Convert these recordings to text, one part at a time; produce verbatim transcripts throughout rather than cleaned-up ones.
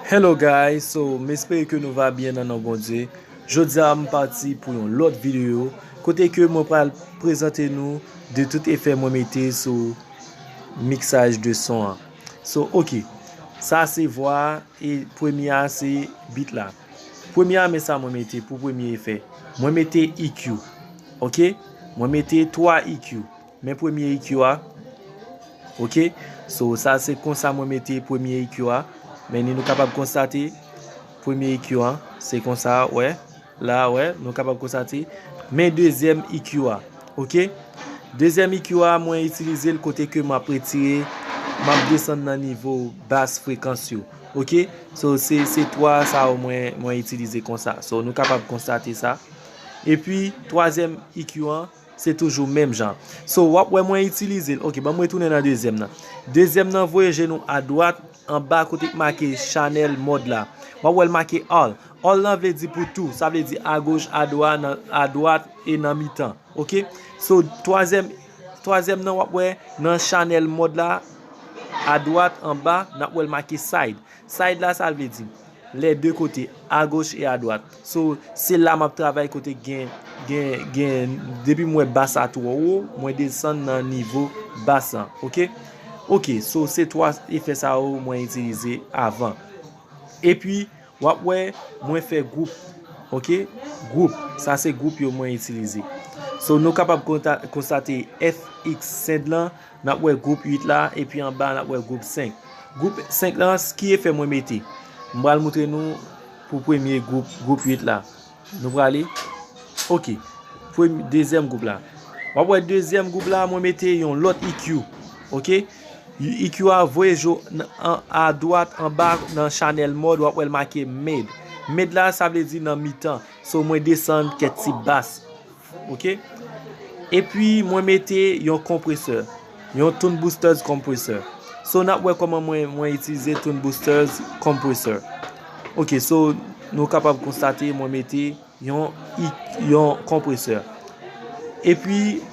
Hello guys, so m espere ke nou va byen nan non Bondye. Jodi a m pati pou yon lòt videyo kote ke mwen pral prezante nou de tout efè mwen mete sou miksaj de son an. So, ok. Sa se vwa a e premye a se beat la. Premye a, men sa mwen mete pou premye efè. Mwen mete E Q. Ok? Mwen mete twa E Q. Men premye E Q a. Ok? So, sa se konsa mwen mete premye E Q a. Men ni nou kapab konstate premye E Q a. Se konsa, wè. La, wè, nou kapab konstate. Men dezyèm E Q a. Ok? Dezyèm E Q a, mwen itilize l kote ke m ap retire, m ap desann nan nivo bas frekans yo. Ok? So, se, se twa sa yo mwen, mwen itilize konsa. So, nou kapab konstate sa. Epi, twazyèm E Q an, se toujou menm jan. So, w ap wè mwen itilize l. Ok, ban m retounen nan dezyèm nan. Dezyèm nan voye je nou adwat, anba kote k make chanèl mòd la. W ap wè l make all. All lan vle di pou tou. Sa vle di agoch, adwa, nan, adwat e nan mitan. Ok? So, twazyèm, twazyèm nan w ap wè nan chanèl mòd la, adwat, anba, n ap wè l make side. Side la, sa l vle di? Les deux côtés, à gauche et à droite. So, se la m ap travay kote gen, gen, gen, depi m wè bas la twò wo, mwen desann nan nivo bas la. Ok? Ok, so se twa efè sa yo mwen itilize avan. Epi, w ap wè, mwen fè gwoup. Ok? Gwoup. Sa se gwoup yo mwen itilize. So, nou kapab konta-, konstate F X send lan, n ap wè gwoup uit la, epi anba, n ap wè gwoup senk. Gwoup senk lan, ki efè mwen mete? M pral moutre nou pou premye gwoup, gwoup uit la. Nou prale. Ok. Premye, dezyèm gwoup la. W ap wè dezyèm gwoup la, mwen mete yon lòt E Q. Ok? E Q a voye je w nan, an, adwat, anba, nan chanèl mòd, w ap wè l make mid. Mid la, sa vle di nan mitan. So, mwen desann kèk ti bas. Ok? Epi, mwen mete yon konpresè. Yon Tone Boosters Compressor. So, n ap wè kòman mwen, mwen itilize Tone Boosters Compressor. Ok, so, nou kapab konstate mwen mete yon, yon konpresè. Epi,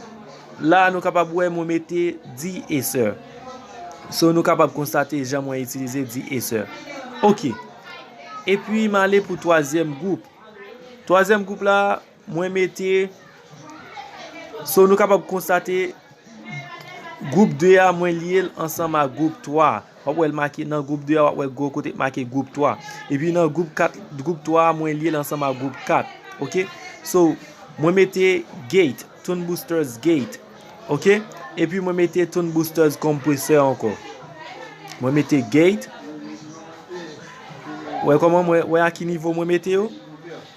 la, nou kapab wè mwen mete de-esser. So, nou kapab konstate jan mwen itilize de-esser. Ok. Epi, m ale pou twazyèm gwoup. Twazyèm gwoup la, mwen mete, so, nou kapab konstate gwoup de a, mwen lye l ansanm ak gwoup twa a. W ap wè l make nan gwoup de a, w ap wè gwo kote k make gwoup twa. Epi nan gwoup kat, gwoup twa a, mwen lye l ansanm ak gwoup kat. Ok? So, mwen mete gate, Tone Boosters gate. Ok? Epi mwen mete Tone Boosters Compressor ankò. Mwen mete gate. Wè kòman mwen, wè a ki nivo mwen mete yo?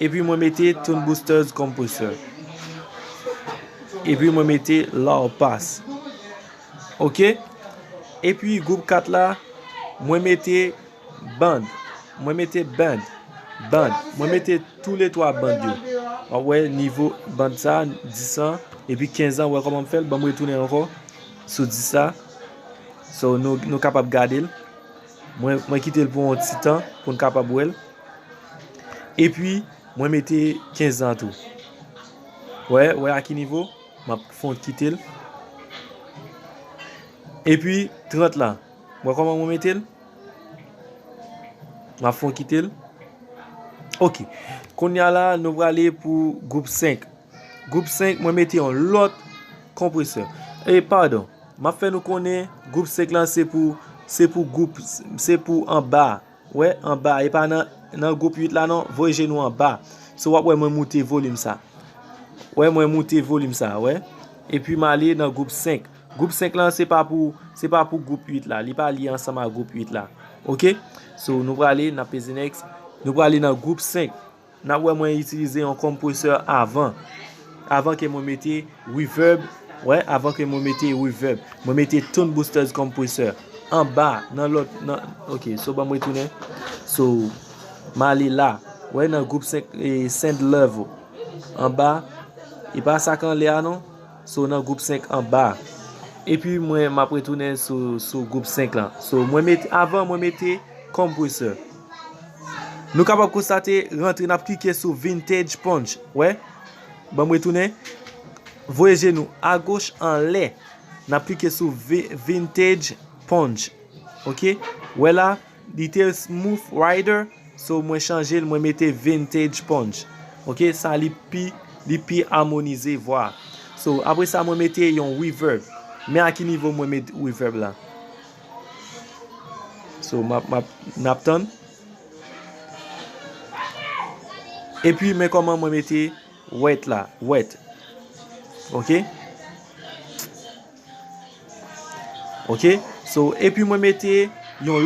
Epi mwen mete Tone Boosters Compressor. Epi mwen mete low pass. Ok? Epi gwoup kat la, mwen mete band. Mwen mete band. Band. Mwen mete toulètwa band yo. W ap wè nivo band sa, dis an, epi kenz an, wè kòman m fè l, ban m retounen ankò sou dis sa. So, nou, nou kapab gade l. Mwen, mwen kite l pou yon ti tan pou n kapab wè l. Epi, mwen mete kenz an tou. Wè, wè a ki nivo? M ap fon kite l. Epi, trant la. Wè kòman mwen mete l? M ap fon kite l. Ok. Kounye a la, nou prale pou gwoup senk. Gwoup senk, mwen mete yon lòt konpresè. E, padon. M ap fè nou konnen gwoup senk lan se pou, se pou gwoup, se pou anba. Wè, anba. E pa nan, nan gwoup uit la non. Voye je nou anba. So, w ap wè mwen moute volim sa. Wè, mwen moute volim sa, wè. Epi m ale nan gwoup senk. Gwoup senk lan, se pa pou, se pa pou gwoup uit la. Li pa lye ansanm ak gwoup uit la. Ok? So, nou prale, n ap peze next. Nou prale nan gwoup senk. N ap wè mwen itilize yon konpresè avan. Avan ke mwen mete reverb. Wè, avan ke mwen mete reverb. Mwen mete Tone Boosters Compressor. Anba, nan lòt, nan, ok, so ban mwen retounen. So, m ale la. Wè, nan gwoup senk, e, Send Level. Anba, e pa sa k anlè a non. So, nan gwoup senk anba. Epi mwen, m ap retounen sou, sou gwoup senk lan. So, mwen mete, avan, mwen mete konpresè. Nou kapab konstate, rantre, n ap klike sou Vintage Punch. Wè? Ban m retounen. Voye je nou agoch anlè. N ap klike sou vi-, Vintage Punch. Ok? Wè la, li te Smooth Rider. So, mwen chanje l, mwen mete Vintage Punch. Ok, sa li pi, li pi amonize vwa. So, apre sa, mwen mete yon reverb. Men a ki nivo mwen met reverb la. So, m ap, m ap, n ap tann. Epi, men kòman mwen mete wet la, wet. Ok? Ok? So, epi mwen mete yon lòt